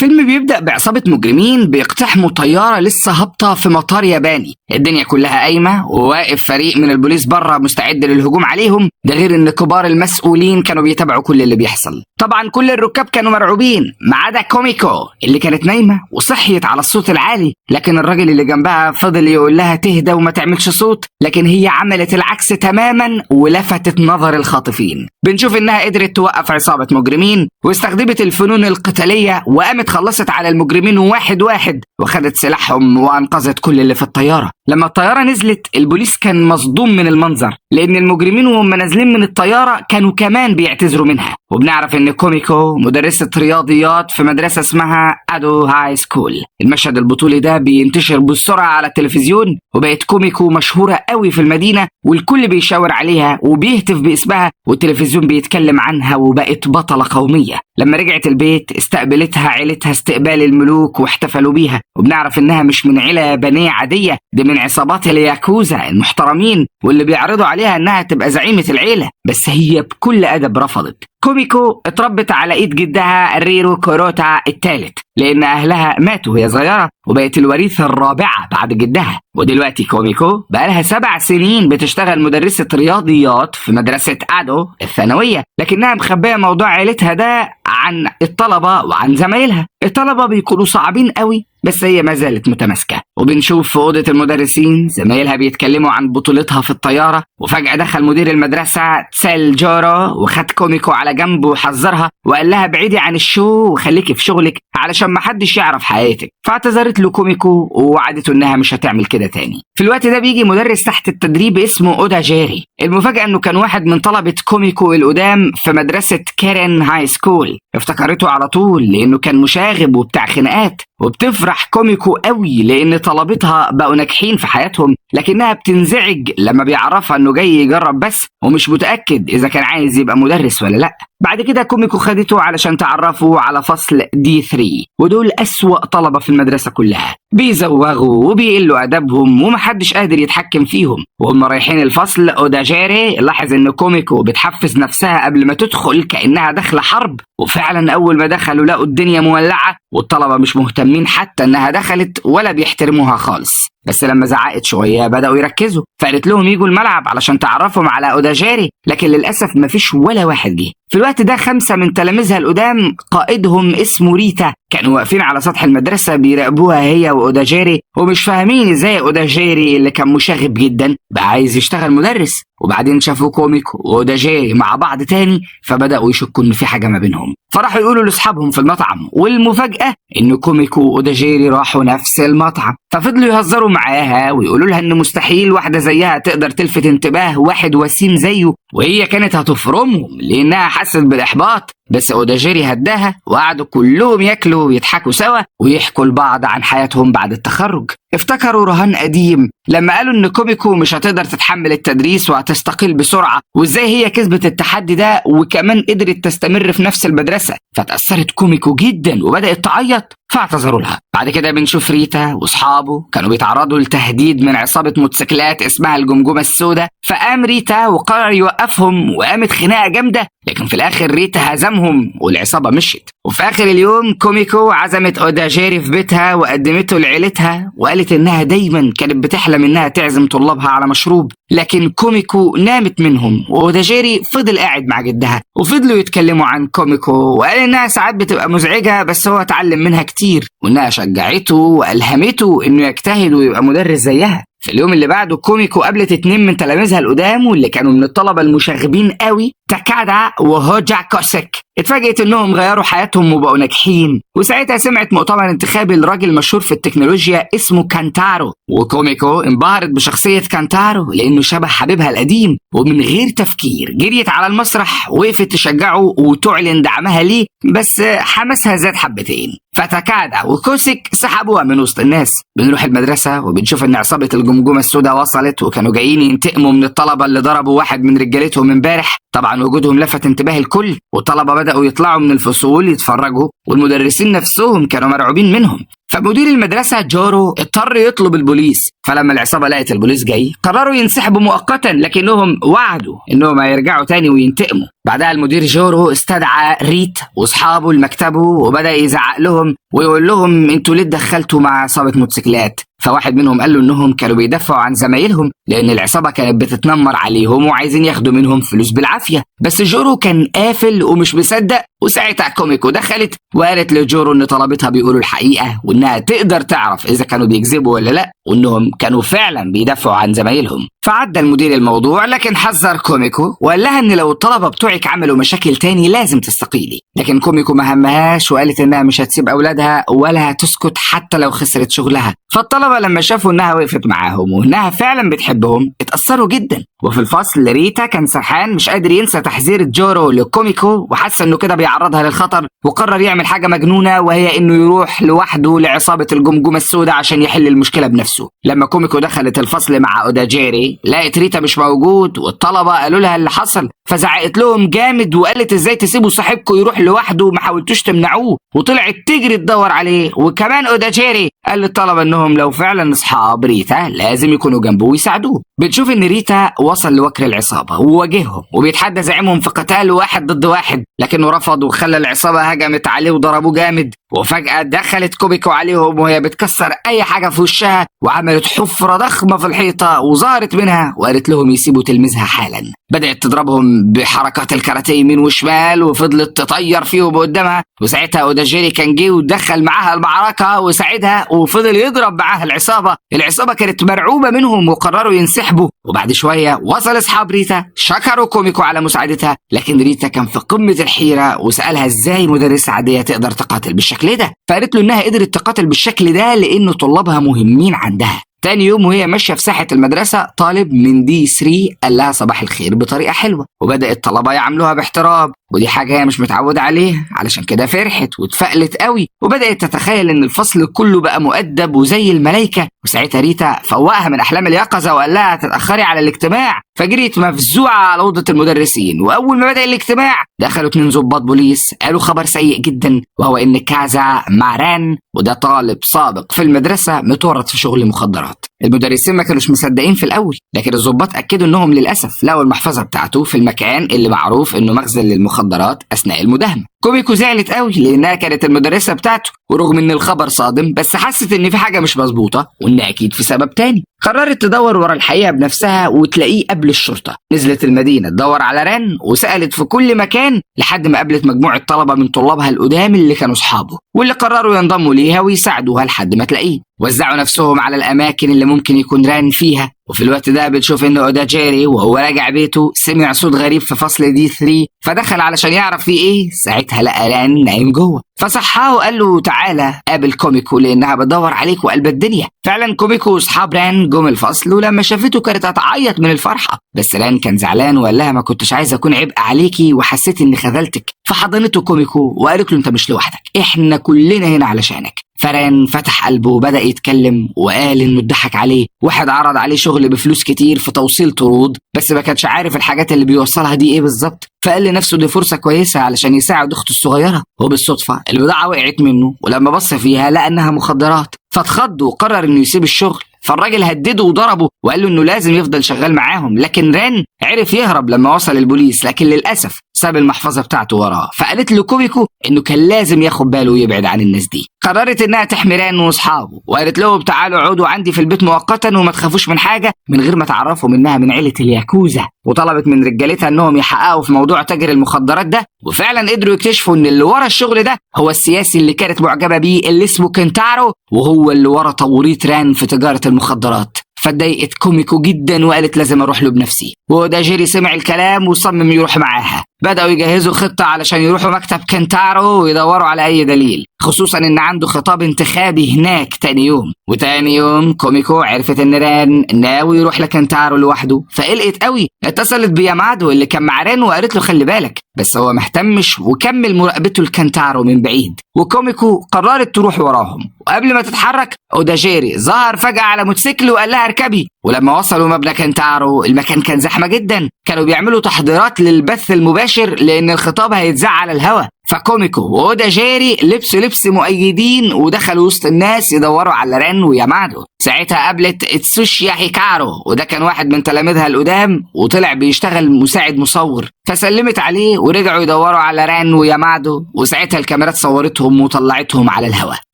فيلم بيبدأ بعصابة مجرمين بيقتحموا طيارة لسه هابطة في مطار ياباني. الدنيا كلها قايمة وواقف فريق من البوليس بره مستعد للهجوم عليهم، ده غير ان كبار المسؤولين كانوا بيتابعوا كل اللي بيحصل. طبعا كل الركاب كانوا مرعوبين ما عدا كوميكو اللي كانت نايمة وصحيت على الصوت العالي، لكن الراجل اللي جنبها فضل يقول لها تهدى وما تعملش صوت، لكن هي عملت العكس تماما ولفتت نظر الخاطفين. بنشوف انها قدرت توقف عصابة مجرمين واستخدمت الفنون القتالية وقامت خلصت على المجرمين واحد واحد وخدت سلاحهم وانقذت كل اللي في الطيارة. لما الطيارة نزلت البوليس كان مصدوم من المنظر، لان المجرمين وهم نازلين من الطيارة كانوا كمان بيعتذروا منها. وبنعرف ان كوميكو مدرسة رياضيات في مدرسة اسمها ادو high school. المشهد البطولي ده بينتشر بسرعة على التلفزيون، وبقت كوميكو مشهورة قوي في المدينة والكل بيشاور عليها وبيهتف باسمها والتلفزيون بيتكلم عنها، وبقت بطلة قومية. لما رجعت البيت استقبلتها عيلتها استقبال الملوك واحتفلوا بيها. وبنعرف انها مش من عيلة يابانية عادية، دي من عصابات الياكوزا المحترمين واللي بيعرضوا عليها انها تبقى زعيمة العيلة، بس هي بكل ادب رفضت. كوميكو اتربت على ايد جدها ريرو كوروتا الثالث، لان اهلها ماتوا وهي صغيرة وبقت الوريثه الرابعة بعد جدها. ودلوقتي كوميكو بقالها 7 سنين بتشتغل مدرسه رياضيات في مدرسه ادو الثانوية، لكنها مخبيه موضوع عيلتها ده عن الطلبة وعن زمايلها. الطلبة بيكونوا صعبين قوي بس هي ما زالت متماسكة. وبنشوف في أوضة المدرسين زمايلها بيتكلموا عن بطولتها في الطيارة، وفجأة دخل مدير المدرسة تسال جورو وخد كوميكو على جنب وحذرها وقال لها ابعدي عن ال show وخليكي في شغلك علشان ما حدش يعرف حياتك. فاعتذرت له كوميكو ووعدته انها مش هتعمل كده تاني. في الوقت ده بيجي مدرس تحت التدريب اسمه اودا جيري. المفاجأة انه كان واحد من طلبة كوميكو القدام في مدرسة كيرن high school. افتكرته على طول لانه كان مشاغب وبتاع خناقات. وبتفرح كوميكو قوي لان طلبتها بقوا ناجحين في حياتهم، لكنها بتنزعج لما بيعرفها انه جاي يجرب بس ومش متأكد اذا كان عايز يبقى مدرس ولا لا. بعد كده كوميكو خدته علشان تعرفه على فصل D 3، ودول أسوأ طلبة في المدرسة كلها، بيزوغوا وبيقلوا أدبهم ومحدش قادر يتحكم فيهم. وهم رايحين الفصل أوداجيري لاحظ إن كوميكو بتحفز نفسها قبل ما تدخل كأنها داخلة حرب، وفعلا أول ما دخلوا لقوا الدنيا مولعة والطلبة مش مهتمين حتى إنها دخلت ولا بيحترموها خالص. بس لما زعقت شوية بدأوا يركزوا، فقالت لهم يجوا الملعب علشان تعرفهم على أوداجيري، لكن للأسف مفيش ولا واحد جه. في الوقت ده 5 من تلاميذها القدام قائدهم اسمه ريتا كانوا واقفين على سطح المدرسة بيراقبوها هي وأوداجيري، ومش فاهمين ازاي أوداجيري اللي كان مشاغب جدا بقى عايز يشتغل مدرس. وبعدين شافوا كوميكو وأوداجيري مع بعض تاني فبدأوا يشكوا إن في حاجة ما بينهم، فراحوا يقولوا لأصحابهم في المطعم. والمفاجأة إن كوميكو وأوداجيري راحوا نفس المطعم، ففضلوا يهزروا معاها ويقولوا لها إن مستحيل واحدة زيها تقدر تلفت انتباه واحد وسيم زيه، وهي كانت هتفرمهم لأنها حست بالإحباط. بس أوداجيري هداها وقعدوا كلهم ياكلوا ويضحكوا سوا ويحكوا لبعض عن حياتهم بعد التخرج. افتكروا رهان قديم لما قالوا ان كوميكو مش هتقدر تتحمل التدريس وهتستقيل بسرعة، وازاي هي كسبت التحدي ده وكمان قدرت تستمر في نفس المدرسة. فتأثرت كوميكو جدا وبدأت تعيط فاعتذروا لها. بعد كده بنشوف ريتا واصحابه كانوا بيتعرضوا لتهديد من عصابة موتوسيكلات اسمها الجمجمة السوداء، فقام ريتا وقرر يوقفهم وقامت خناقة جامدة، لكن في الاخر ريتا هزمهم والعصابة مشيت. وفي اخر اليوم كوميكو عزمت أوداجيري في بيتها وقدمته لعيلتها، وقالت انها دايما كانت بتحلم انها تعزم طلابها على مشروب، لكن كوميكو نامت منهم وأوداجيري فضل قاعد مع جدها. وفضلوا يتكلموا عن كوميكو وقال انها ساعات بتبقى مزعجة بس هو اتعلم منها كتير، وانها شجعته والهمته انه يجتهد ويبقى مدرس زيها. في اليوم اللي بعده كوميكو قابلت 2 من تلاميذها القدام واللي كانوا من الطلبة المشاغبين قوي، تاكادا وهوجا كوسيك. اتفاجئت انهم غيروا حياتهم وبقوا ناجحين. وساعتها سمعت مؤتمر انتخابي لراجل مشهور في التكنولوجيا اسمه كانتارو، وكوميكو انبهرت بشخصية كانتارو لانه شبه حبيبها القديم، ومن غير تفكير جريت على المسرح وقفت تشجعه وتعلن دعمها ليه، بس حماسها زاد حبتين. فتاكادا وكوسيك سحبوها من وسط الناس. بنروح المدرسة وبنشوف ان عصابة الجمجمة السوداء وصلت، وكانوا جايين ينتقموا من الطلبة اللي ضربوا واحد من رجالتهم امبارح. طبعا وجودهم لفت انتباه الكل، والطلبة بدأوا يطلعوا من الفصول يتفرجوا، والمدرسين نفسهم كانوا مرعوبين منهم. فمدير المدرسة جورو اضطر يطلب البوليس. فلما العصابة لقت البوليس جاي قرروا ينسحبوا مؤقتا، لكنهم وعدوا انهم هيرجعوا تاني وينتقموا. بعدها المدير جورو استدعى ريت واصحابه لمكتبه وبدأ يزعق لهم ويقول لهم انتوا ليه اتدخلتوا مع عصابة موتوسيكلات؟ فواحد منهم قال له انهم كانوا بيدافعوا عن زمايلهم لان العصابة كانت بتتنمر عليهم وعايزين ياخدوا منهم فلوس بالعافية. بس جورو كان قافل ومش مصدق. وساعتها كوميكو دخلت وقالت لجورو ان طلبتها بيقولوا الحقيقة وانها تقدر تعرف اذا كانوا بيكذبوا ولا لا، وانهم كانوا فعلا بيدافعوا عن زمايلهم. فعدى المدير الموضوع، لكن حذر كوميكو وقال لها ان لو الطلبة بتوعك عملوا مشاكل تاني لازم تستقيلي. لكن كوميكو ما همهاش وقالت انها مش هتسيب اولادها ولا هتسكت حتى لو خسرت شغلها. فالطلبه لما شافوا انها وقفت معاهم وانها فعلا بتحبهم اتأثروا جدا. وفي الفصل ريتا كان سرحان مش قادر ينسى تحذير جورو لكوميكو، وحس انه كده بيعرضها للخطر، وقرر يعمل حاجة مجنونة وهي انه يروح لوحده لعصابه الجمجمة السوداء عشان يحل المشكلة بنفسه. لما كوميكو دخلت الفصل مع اوداجيري لقت ريتا مش موجود، والطلبة قالوا لها اللي حصل، فزعقت لهم جامد وقالت ازاي تسيبوا صاحبكم يروح لوحده وما حاولتوش تمنعوه، وطلعت تجري تدور عليه. وكمان اوداجيري قال للطلبة انهم لو فعلا اصحاب ريتا لازم يكونوا جنبه ويساعدوه. بتشوف ان ريتا وصل لوكر العصابة وواجههم وبيتحدى زعيمهم في قتال 1 ضد 1، لكنه رفض وخلى العصابة هجمت عليه وضربوه جامد. وفجاة دخلت كوميكو عليهم وهي بتكسر اي حاجة في وشها، وعملت حفره ضخمة في الحيطة وظهرت منها وقالت لهم يسيبوا تلميذها حالا. بدات تضربهم بحركات الكاراتيه يمين وشمال وفضلت تطير فيهم قدامها. وساعتها اوداجيري كان جه ودخل معاها المعركة وساعدها وفضل يضرب معاها العصابة. العصابة كانت مرعوبه منهم وقرروا ينسحبوا. وبعد شوية وصل اصحاب ريتا شكروا كوميكو على مساعدتها، لكن ريتا كان في قمة الحيرة وسالها ازاي مدرسه عادية تقدر تقاتل بالشكل ده. فقالت له انها قدرت تقاتل بالشكل ده لان طلابها مهمين عندها. تاني يوم وهي ماشية في ساحة المدرسة طالب من D 3 قال لها صباح الخير بطريقة حلوة، وبدا الطلبة يعاملوها باحترام، ودي حاجة هي مش متعوده عليها، علشان كده فرحت واتفائلت قوي وبدات تتخيل ان الفصل كله بقى مؤدب وزي الملايكه. وساعتها ريتا فوقها من احلام اليقظة وقال لها هتتاخري على الاجتماع، فجريت مفزوعه على اوضة المدرسين. واول ما بدا الاجتماع دخلوا 2 ضباط بوليس قالوا خبر سيء جدا، وهو ان كازا ماران وده طالب سابق في المدرسة متورط في شغل مخدرات. المدرسين ما كانوش مصدقين في الاول، لكن الضباط اكدوا انهم للاسف لقوا المحفظة بتاعته في المكان اللي معروف انه مخزن للمخدرات اثناء المداهمه. كوميكو زعلت قوي لانها كانت المدرسة بتاعته، ورغم ان الخبر صادم بس حست ان في حاجة مش مظبوطة وان اكيد في سبب تاني. قررت تدور ورا الحقيقة بنفسها وتلاقيه قبل الشرطة. نزلت المدينة تدور على ران وسالت في كل مكان لحد ما قابلت مجموعة طلبه من طلابها القدام اللي كانوا اصحابه واللي قرروا ينضموا ليها ويساعدوها لحد ما تلاقيه. وزعوا نفسهم على الاماكن اللي ممكن يكون ران فيها. وفي الوقت ده بنشوف ان اوداجيري وهو راجع بيته سمع صوت غريب في فصل D 3، فدخل علشان يعرف فيه ايه. ساعتها لقى ران نايم جوه، فصحاه وقال له تعالى قابل كوميكو لانها بتدور عليك وقلب الدنيا. فعلا كوميكو واصحاب ران جم الفصل، ولما شافته كانت هتعيط من الفرحة، بس ران كان زعلان وقال لها ما كنتش عايز اكون عبء عليكي وحسيت اني خذلتك. فحضنته كوميكو وقالت له انت مش لوحدك، احنا كلنا هنا علشانك. فران فتح قلبه وبدأ يتكلم وقال انه اتضحك عليه، واحد عرض عليه شغل بفلوس كتير في توصيل طرود بس ما كانش عارف الحاجات اللي بيوصلها دي ايه بالظبط، فقال لنفسه دي فرصة كويسة علشان يساعد اخته الصغيرة. وبالصدفة البضاعة وقعت منه، ولما بص فيها لقى انها مخدرات، فاتخض وقرر انه يسيب الشغل. فالراجل هدده وضربه وقال له انه لازم يفضل شغال معاهم، لكن ران عرف يهرب لما وصل البوليس، لكن للاسف ساب المحفظة بتاعته وراه. فقالت له كوميكو انه كان لازم ياخد باله ويبعد عن الناس دي. قررت انها تحمي ران واصحابه وقالت لهم تعالوا اقعدوا عندي في البيت مؤقتا وما تخافوش من حاجة، من غير ما تعرفوا منها من عيله الياكوزا. وطلبت من رجالتها انهم يحققوا في موضوع تاجر المخدرات ده، وفعلا قدروا يكتشفوا ان اللي ورا الشغل ده هو السياسي اللي كانت معجبه بيه اللي اسمه كنتارو، وهو اللي ورا توريط ران في تجارة المخدرات. فاتضايقت كوميكو جدا وقالت لازم اروح له بنفسي. وأوداجيري سمع الكلام وصمم يروح معاها. بدأوا يجهزوا خطة علشان يروحوا مكتب كنتارو ويدوروا على أي دليل، خصوصا إن عنده خطاب انتخابي هناك تاني يوم. وتاني يوم كوميكو عرفت إن ران ناوي يروح لكنتارو لوحده، فقلقت قوي. اتصلت بيامادو اللي كان مع ران وقالت له خلي بالك، بس هو مهتمش وكمل مراقبته لكنتارو من بعيد. وكوميكو قررت تروح وراهم، وقبل ما تتحرك أوداجيري ظهر فجأة على موتوسيكل وقال لها اركبي. ولما وصلوا مبنى كنتارو المكان كان زحمة جدا، كانوا بيعملوا تحضيرات للبث المباشر لأن الخطاب هيتذاع على الهوا. فكوميكو واوداجيري لبسوا لبس مؤيدين ودخلوا وسط الناس يدوروا على ران ويامادو. ساعتها قابلت اتسوشيا هيكارو، وده كان واحد من تلاميذها القدام وطلع بيشتغل مساعد مصور، فسلمت عليه ورجعوا يدوروا على ران ويامادو، وساعتها الكاميرات صورتهم وطلعتهم على الهواء.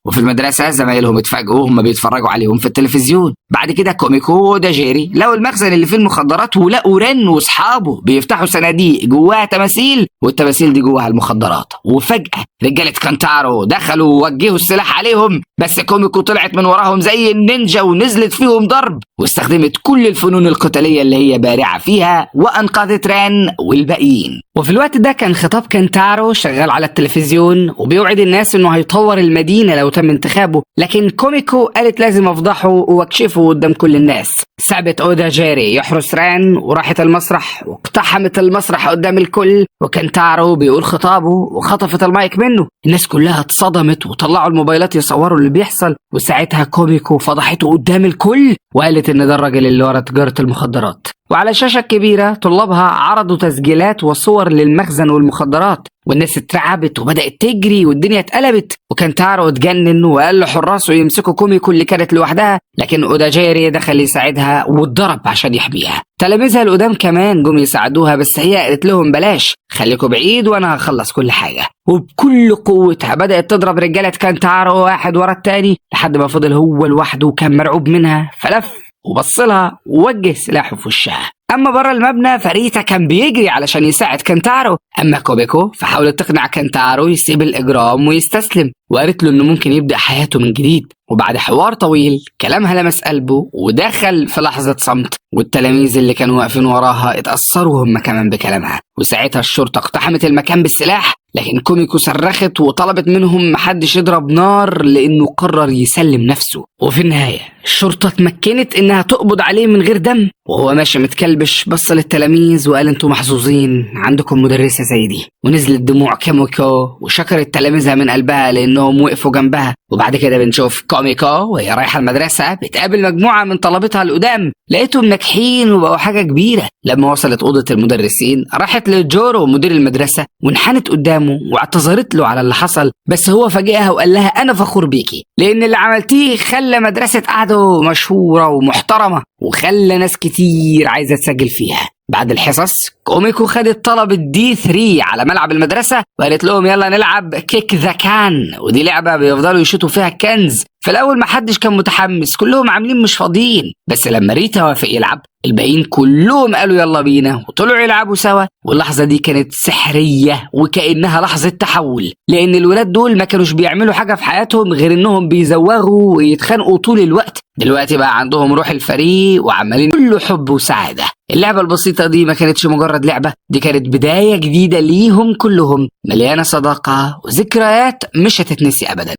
وفي المدرسة زمايلهم اتفاجئوا وهم بيتفرجوا عليهم في التلفزيون. بعد كده كوميكو وداجيري لقوا المخزن اللي فيه المخدرات، ولقوا رن واصحابه بيفتحوا صناديق جواها تماثيل، والتماثيل دي جواها المخدرات. وفجأة رجالة كانتارو دخلوا ووجهوا السلاح عليهم، بس كوميكو طلعت من وراهم زي النينجا ونزلت فيهم ضرب، واستخدمت كل الفنون القتالية اللي هي بارعة فيها وأنقذت ران والباقيين. وفي الوقت ده كان خطاب كانتارو شغال على التلفزيون وبيوعد الناس انه هيطور المدينة لو تم انتخابه، لكن كوميكو قالت لازم افضحه واكشفه قدام كل الناس. سابت اودا جيري يحرس ران وراحت المسرح واقتحمت المسرح قدام الكل، وكانتارو بيقول خطابه وخطفت المايك منه. الناس كلها اتصدمت وطلعوا الموبايلات يصوروا اللي بيحصل، وساعتها كوميكو فضحته قدام الكل وقالت ان ده الراجل اللي ورا تجارة المخدرات. وعلى الشاشة الكبيرة طلابها عرضوا تسجيلات وصور للمخزن والمخدرات، والناس اترعبت وبدأت تجري والدنيا اتقلبت. وكانتارو اتجنن وقال لحراسه يمسكوا كوميكو اللي كانت لوحدها، لكن اوداجيري دخل يساعدها واتضرب عشان يحميها. تلاميذها القدام كمان جم يساعدوها، بس هي قالت لهم بلاش، خليكوا بعيد وانا هخلص كل حاجة. وبكل قوتها بدأت تضرب رجالة كانتارو واحد ورا التاني لحد ما فضل هو لوحده وكان مرعوب منها، فلف وبصلها ووجه سلاحه في وشها. اما بره المبنى فريتا كان بيجري علشان يساعد كانتارو، اما كوبيكو فحاولت تقنع كانتارو يسيب الاجرام ويستسلم، وقالت له انه ممكن يبدا حياته من جديد. وبعد حوار طويل كلامها لمس قلبه ودخل في لحظة صمت، والتلاميذ اللي كانوا واقفين وراها اتأثروا هم كمان بكلامها. وساعتها الشرطة اقتحمت المكان بالسلاح، لكن كوميكو صرخت وطلبت منهم محدش يضرب نار لانه قرر يسلم نفسه. وفي النهاية الشرطة اتمكنت انها تقبض عليه من غير دم، وهو ماشي متكلبش بص للتلاميذ وقال انتوا محظوظين عندكم مدرسة زي دي. ونزلت دموع كوميكو وشكرت تلاميذها من قلبها لانهم وقفوا جنبها. وبعد كده بنشوف كوميكو وهي رايحة المدرسة بتقابل مجموعة من طلبتها القدام، لقيتهم ناجحين وبقوا حاجة كبيرة. لما وصلت أوضة المدرسين راحت لجورو مدير المدرسة وانحنت قدامه واعتذرت له على اللي حصل، بس هو فاجئها وقال لها أنا فخور بيكي لأن اللي عملتيه خلى مدرسة أعدو مشهورة ومحترمة وخلى ناس كتير عايزة تسجل فيها. بعد الحصص كوميكو خدت طلبة D 3 على ملعب المدرسة وقالت لهم يلا نلعب kick the can، ودي لعبة بيفضلوا يشوطوا فيها ال cans. في الأول ما حدش كان متحمس، كلهم عاملين مش فاضيين، بس لما ريتا وافق يلعب الباقيين كلهم قالوا يلا بينا وطلعوا يلعبوا سوا. واللحظة دي كانت سحرية وكأنها لحظة تحول، لأن الولاد دول ما كانوش بيعملوا حاجة في حياتهم غير إنهم بيزوغوا ويتخانقوا طول الوقت. دلوقتي بقى عندهم روح الفريق وعمالين كله حب وسعادة. اللعبة البسيطة دي ما كانتش مجرد لعبة، دي كانت بداية جديدة ليهم كلهم، مليانة صداقة وذكريات مش هتتنسي أبدا.